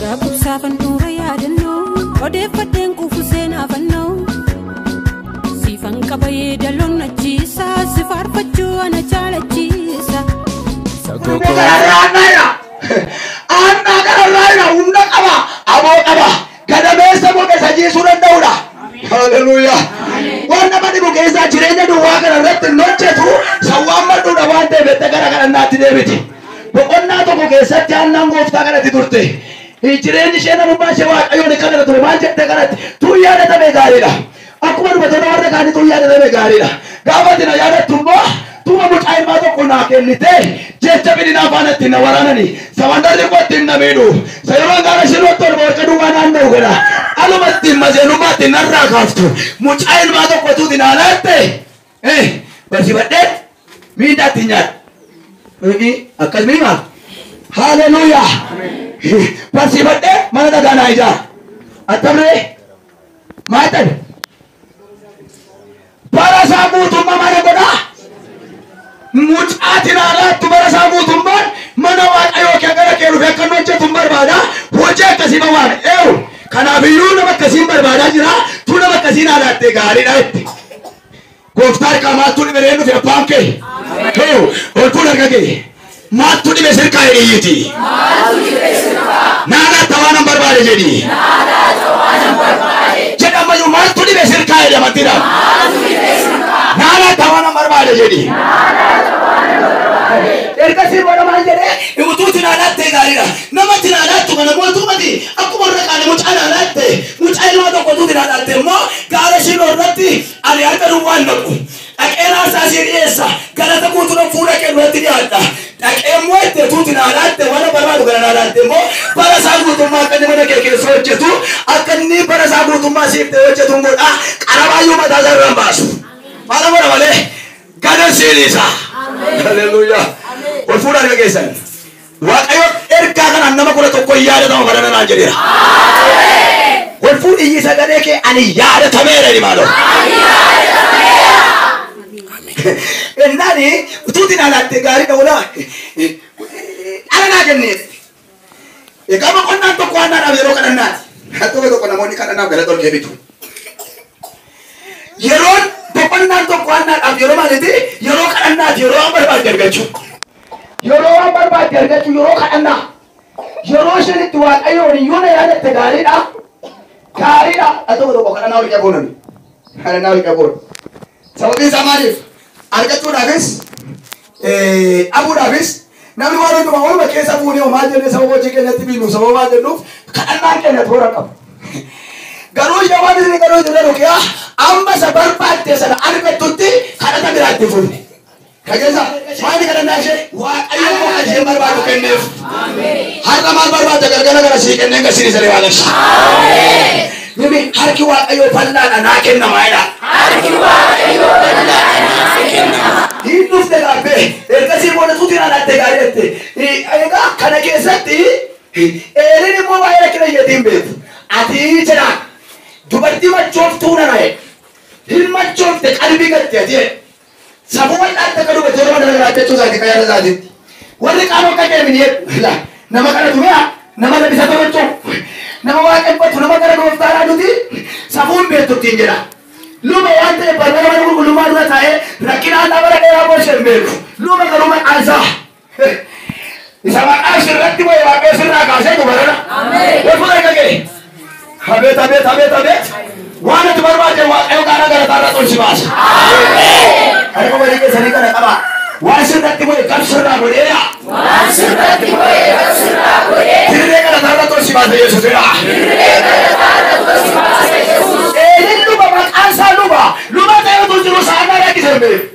Gaabubsaafan dura yaadannoo odeeffadheen kuufu seenaa fannoo siifan qaba yeedaloon achiisa si faarfachuu ana jaalachiisa. Annaa kanarraa humna qaba, aboo qaba, gadameessa goge sajiisuu danda'udha. Haleluuyaa. Waan nama dhibu keessaa jireenya duwwaa kana irratti hin hojjetu sawwaan madduudha waan ta'eef itti gara kadhannaatti deebiti. Boqonnaa tokko keessatti aannan gooftaa kanatti turte. Jireenyi ishee namummaa ishee waaqayyoon kadhata ture maal jettee kanatti tun yaadatame gaariidha. Akkuma dubartoota warra kaanii tun yaadatame gaariidha. Gaafa ati na yaadattu immoo tuma mucaa ilmaa tokko naa kennite jecha bidinaa afaan ittiin na waraanani sabandarri koo ittiin na miidhu sayiroon gaara shirootti ol warqa duwwaa naanna'u godha aluma ittiin maseenummaa ittiin narraa kaaftu mucaa ilmaa tokko tuuti naa laatte barsiifadhee miidhaa ittiin nyaadha. Akkas mini maal? Haleluuyaa! Barsiifadhee mana dhagaa naa ijaara. Attamree maal ta'e? Bara isaa guutummaa mana godhaa. Mucaatiin alaattu bara isaa guutummaan mana waaqayyoo kee gara kee dhufee akka inni hojjetu hin barbaada. Hojii akkasii ma waan eewu. Kanaafiyyuu nama akkasiin barbaadaa jira. Tu nama akkasiin alaattee gaariidha jette. Gooftaa harkaa maaltu dhibe reen dhufe abbaan kee? Eewu ol fuudh harka kee. Maaltu dhibe sirkaa hidhiyyiti? Naanaatti waan hin barbaade jedhi. Jedhamayyuu maaltu dhibe sirkaa hidhi amantiidhaan. Naanaatti waan hin barbaade jedhi. Ergasii booda maal jedhee utuuti naanaattee gaariidha. Namatti naanaattu kana mootummati akkuma warra kaanii mucaa naanaatte mucaa ilmaa tokko utuuti naanaatte immoo gaara shiiloo irratti ani harka duwwaan naqu. Dhaqee aarsaa sii dhiyeessa galata guutuun fuula kee duratti dhiyaadha. Dhaqee immoo itti utuuti naanaatte waan barbaadu kana naanaatte immoo bara isaa guutummaa akka inni mana kee keessa hojjetu akka inni bara isaa guutummaa siif ta'e hojjetu hin godha. Qarabaayyuu mataa isaa irra hin baasu. Maal godha malee gada siiniisa. Haleluuyaa. Ol fuudha harka keessan. Waaqayyo ergaa kanaan nama 11 yaadatama bara naan jedheera. Ol fuudhi iyyi sagalee kee ani yaadatameera jedhi maaloo. Ennaani utuuti naalaatte gaariidha walaa dhala naa kenneef. Egaa boqonnaan tokko waan naadhaaf yeroo kadhannaati. Tokko tokko namoonni kadhannaaf galata ol deebitu. Yeroon boqonnaan tokko waan naadhaaf yeroo maaliiti? Yeroo kadhannaati yeroo waan barbaadde argachuu. Yeroo waan barbaadde argachuu yeroo kadhannaa. Yeroo isheen itti waaqayyoon iyyuu na yaadatte gaariidha. Gaariidha. Tokko tokko kadhannaa ol qabuun. Kadhannaa ol qabuun. Sababiin isaa maaliif? Argachuudhaafis dhabuudhaafis namni waan hundumaa waluma keessa fuunee maal jennee sababa hojii keenyatti biinu sababa maal jennuuf kadhannaan keenya toora qabu. Garuu ishee waan isin garuu isin rukiyaa amma isa barbaadde sana argattutti kadhata biraatti fuune. Kajeessa maali kadhannaa ishee waaqayyo immoo kan isheen barbaadu kenneef. Har'a maal barbaadda galgala gara sii kenneen gasiin isa waaqessi. Mimi harki waaqayyoo bal'aadha naa kennama jedha. Harki waaqayyoo bal'aadha naa kennama. Hin dhufte gaaffee ergasii booda tuuti naanna'attee gaarii jette. Egaa kana keessatti Eeliin immoo baay'ee rakkina isheetiin beeku. Ati jedhaan dubartii machooftuu nana jedhe. Hin machoofte qalbii gatte ati jedhe. Safuu bal'aatti akka dubartii Oromoo dhala jiraachuu isaati kan yaada isaatiitti. Warri qaama akka deemini jedhu. Nama kana tumiyaa nama laphisa tolchuu nama waaqeffatu nama gara gooftaadhaa nuti safuun beektu ittiin jedha. Luba waan ta'eef balbala mana qulqullummaa dura taa'ee rakkina annaa bara dheeraa booshee hin beeku. Luba garuu maqaan isaa isa maqaa sirratti bu'e waaqayyo sirraa kaasee dubarana. Wal fuula eega ga'e. Abeet abeet abeet abeet. Waan ati barbaadde waaqayyo gaara galataarra tolchi baasa. Harka walii keessanii kana qabaa. Waan sirratti bu'e gab sirraa godheera. Waan sirratti bu'e gab sirraa godhee. Dirree galataarra tolchi baasa Yesuusidha. Dirree galataarra tolchi baasa Yesuus. Eeliin luba maqaan isaa luba. Luba ta'etu jiru saanaa rakkise hin beeku.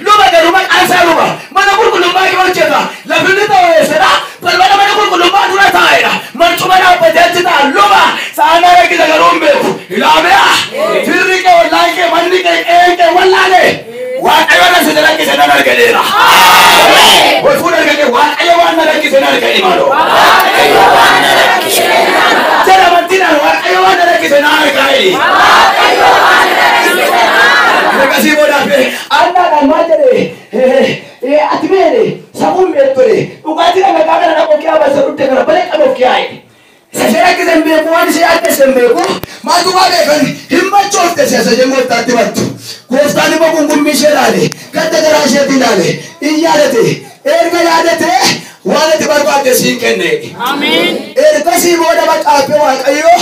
Luba garuu maqaan isaa luba. Mana qulqullummaa kee hojjeta. Lafinni ta'u eessadha. Balbala mana qulqullummaa dura taa'edha. Marcuma dhaabbatee achi taa'a. Luba saanaa rakkise garuu hin beeku. Ilaamee firri kee wallaan kee manni kee qe'een kee wallaalee. Waaqayyo na si rakkise nan arganeera. Ol fuudha argate waaqayyo waan na rakkise nan argani maaloo. Waaqayyo waan na rakkise nan arga. Jala amantiidhaan waaqayyo waan na rakkise nan argaani. Waaqayyo waan na rakkise nan arga. Ergasii booda hafe annaadhaan maal jedhee ati meere safuun beektu dhugaatii dhagagaa kana dhaqoo kiyaa basa dhugde kana balee qabuuf kiyaa jedhe. Isa beeku waan ishee addeesse hin beeku maaltu waa beekan hin machoofte siyaasa isheen gooftaatti battu. Gooftaan immoo gungummii ishee ilaale gadda garaa isheetti ilaale in yaadate erga yaadate waan itti barbaadde siin kenne. Ergasii booda macaaffee Waaqayyoo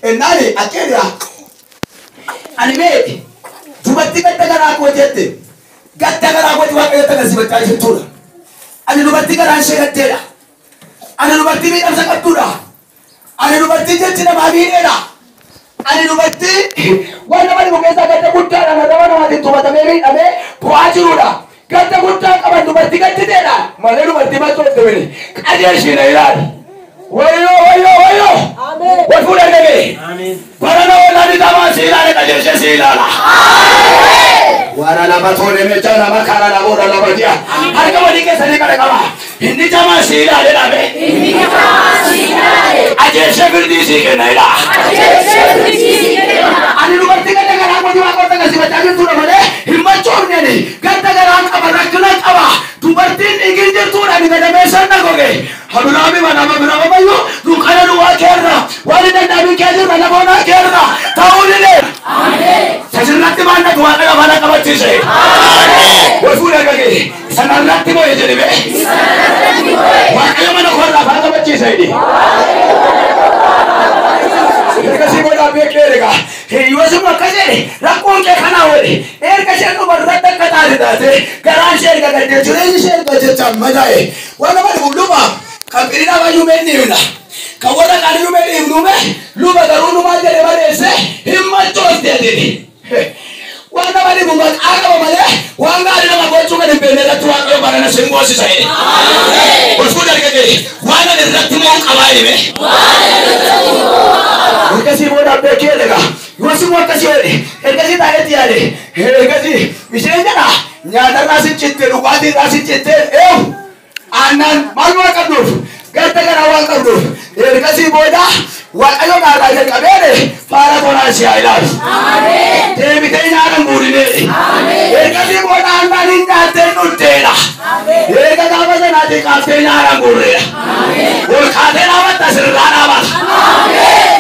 ennaani akkeedha ani mee dubartii gadda garaa koo jette gadda garaa kooti Waaqayyotti agarsiifachaa jirtudha. Ani dubartii garaan ishee gaddeedha. Ani dubartii miidhamsa qabdudha. Ani dubartii jechi namaa miidheedha. Ani dubartii waan nama dhibu keessaa gadda guddaadhaan arraba namaatiin tumatamee miidhamee bu'aa jirudha. Gadda guddaa qaban dubartii gadditeedha. Malee dubartii machoofte miti. Qajeelshii na ilaali. Wayyoo wayyoo wayyoo. Wal fuudha argame. Barana wallaan itamaa si ilaale qajeelshee si ilaala. Wara lama tole mecha lama kara lama ora lama dia. Harka wali keessanii kana qaba. Inni jamaa si ilaale dhabe. Inni jamaa si ilaale. Ajeeshee firdii si kenna ila. Ajeeshee firdii si kenna. Ani dubartii gadda garaa kooti Waaqota agarsiifachaa jirtudha malee hin machoofne ani gadda garaan qaba rakkina qaba. Dubartiin dhiigin jirtuudha ani gadameessaan na goge. Habiraami mana biraama bayyuu dukkana duwwaa keerra waan hin danda'amin kee jirra lafoonaa keerra ta'uu dide. Sasirratti maannatu Waaqayyo afaan qabachiise. Wal fuudha gage sanarratti moo'e jedhe bee. Waaqayyo mana koorraa afaan qabachiise jedhe. Ergasii booda beekee egaa hiriyoota akkas jedhe rakkoon kee kanaa wali erga isheen dhumarratti akka taate taate garaan ishee erga gaddee jireenyi ishee erga jechaan madaa'e waan nama dhibu luba kan firiidhaa baay'uu mee himna kan warra qaanii mee himnume luba garuu lumaa jedhe barreesse hin machoofte jedhe. Waan nama dhibu maqaa qaba malee waan gaarii nama gochuu kan hin beekne irratti Waaqayyo barana sin goosisa jedhe. Ol fuudha arga kee waan ani irratti mo'u qabaa jedhe. Ergasii booda beekee egaa yoos immoo akkasii jedhe ergasii taa'eetti yaade ergasii isheen jedha nyaatarraa sin citte dhugaatiirraa sin citte eewu aannan maal waan qabduuf gadda garaa waan qabduuf ergasii booda Waaqayyo gaarraa jalqabeere faara tolaan si haa ilaalu. Deebitee nyaata hin guurine. Ergasii booda aannan hin nyaattee dhugdeedha. Erga gaafa sanaatii qaaftee nyaata hin guurreedha. Ol kaatee dhaabatta sirraa dhaabata.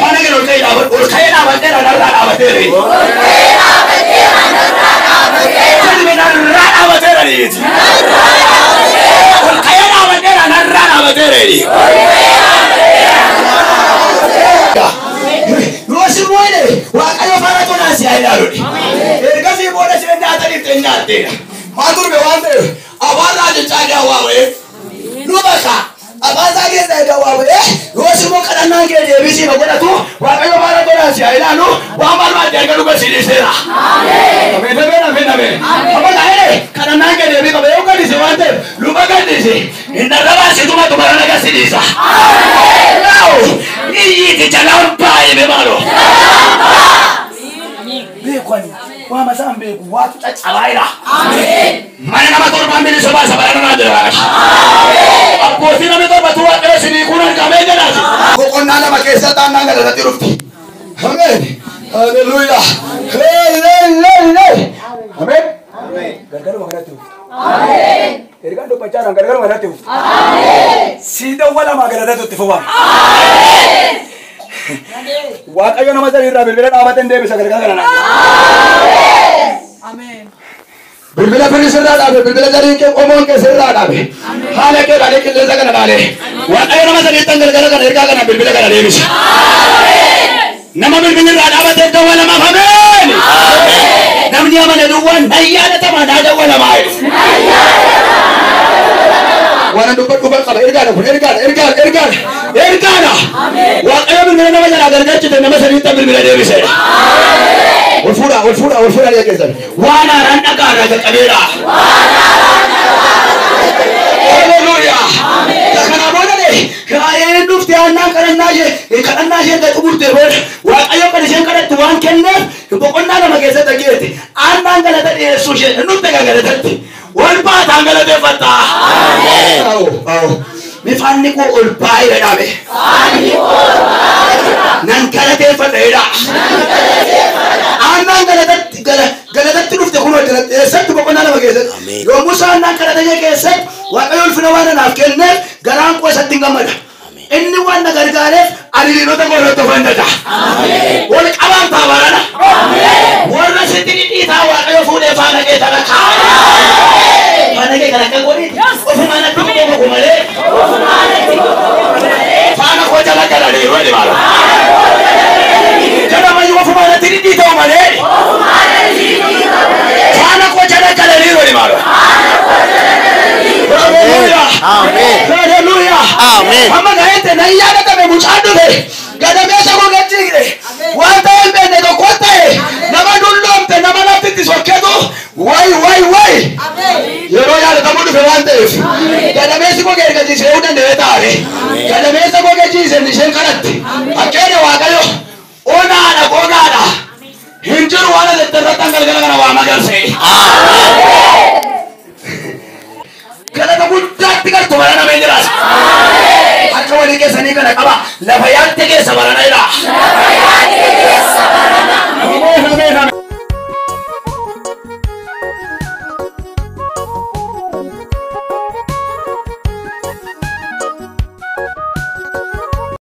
Mana kee ol ka'ee dhaabadhu ol ka'ee dhaabatteera narraa dhaabateera. Jedhime narraa dhaabateera dhiiti. Ol ka'ee dhaabatteera narraa dhaabateera dhiiti. Yoos immoo jedhe Waaqayyo faara tolaan si haa ilaalu. Ergasii booda isheen nyaataniif ta'e nyaatteedha. Maal turbe waan ta'eef afaan raajichaa daawwaa ba'ee luba kaa afaan isaa keessaa daawwaa ba'ee yoos immoo kadhannaan kee deebisii ma godhatu Waaqayyo faara tolaan si haa ilaalu waan barbaadde erga dhuga si dhiiseera. Ameen ameen ameen ameen. Amma gaa'ele kadhannaan kee deebii qaba yoo gaddise waan ta'eef luba gaddise hin dharrabaa si tumatu barana gasi dhiisa. Iyyiti jalaan baay'ee maaloo. Beekwani waa masaan beeku waatu caccabaayidha. Mana nama torbaan bilisa baasa barana naa jira. Abbootii namni torbatu Waaqayyo isinii kun argamee jedhaati. Boqonnaa lama keessatti aannan galatatti dhufti. Ameen. Haleluuyaa. Hey hey hey hey. Ameen. Gargaruma kanatti dhufti. Ergaan dubbachaa jiran gargaruma kanatti dhufti. Si dawwalamaa galatatti itti fufa. Waaqayyo nama sadii irraa bilbila dhaabateen deebisa gargara kana. Bilbila firii sirraa dhaabe bilbila jarii kee qomoon kee sirraa dhaabe haala kee dhaalee qilleensa kana dhaalee Waaqayyo nama sadiittan gargara kana ergaa kana bilbila kana deebisa. Nama bilbilli irraa dhaabatee dawwalamaaf ameen. Namni amane duwwaan nan yaadatama naa dawwalamaa jedhu. Waan dubbadhu kan qaba ergaadha kun ergaadha ergaadha ergaadha ergaadha. Waaqayyo bilbila nama jalaa gargaachite nama sadiittan bilbila deebiseera. Ol fuudha ol fuudha ol fuudha keessan waan haaraan dhagaarraa jalqabeera. Haleluuyaa. Kana booda kaayeen dhufte aannan kadhannaa ishee erga xumurtee booda Waaqayyo kan isheen kadhattu waan kenneef boqonnaa lama keessatti dhageette aannan galata dhiyeessuu ishee dhufte kan galatatti wal baataan galateeffatta. Mifaanni koo ol baay'ee dhaabe. Nan galateeffadha jedha. Aannan galatatti dhufte kunoo jalatti eessatti boqonnaa lama keessatti. Yommuu aannan kadhata ishee keessatti Waaqayyo ulfina waan anaaf kenneef garaan koo isatti hin gammada. Inni waan na gargaare. taaneef ani diinota koo irratti of hin jaja. Wal qabaan ta'a barana. Warra sitti dhidhiitaa Waaqayyo fuudhee faana kee tana kaa'a. Faana kee kana akka godhi ofumaan atti gogogu malee. Faana koo jala galaniiru jedhi maalo. Jedhamayyuu ofumaan atti dhidhiita'u malee. Faana koo jala galaniiru jedhi maalo. Hallelujah. Ameen. Hallelujah. Ameen. Amma gaheette nan yaadatame mucaan dhufe gadameessa koo gajjiire waan ta'e hin beekne tokko ta'e nama dulloomte nama lafti itti sokketu wayi wayi wayi yeroo yaadatamuu dhufe waan ta'eef gadameessi koo erga ciisee danda'ee taa'e gadameessa koo gajiise isheen kadhatte fakkeenya Waaqayyo onaadha gogaadha hin jiru waan asitti irratti galgala kana waa magarsee. Galata guddaatti galtu barana mee jiraas. Harka walii keessanii kana qaba. Lafa yaatte keessa barana jira.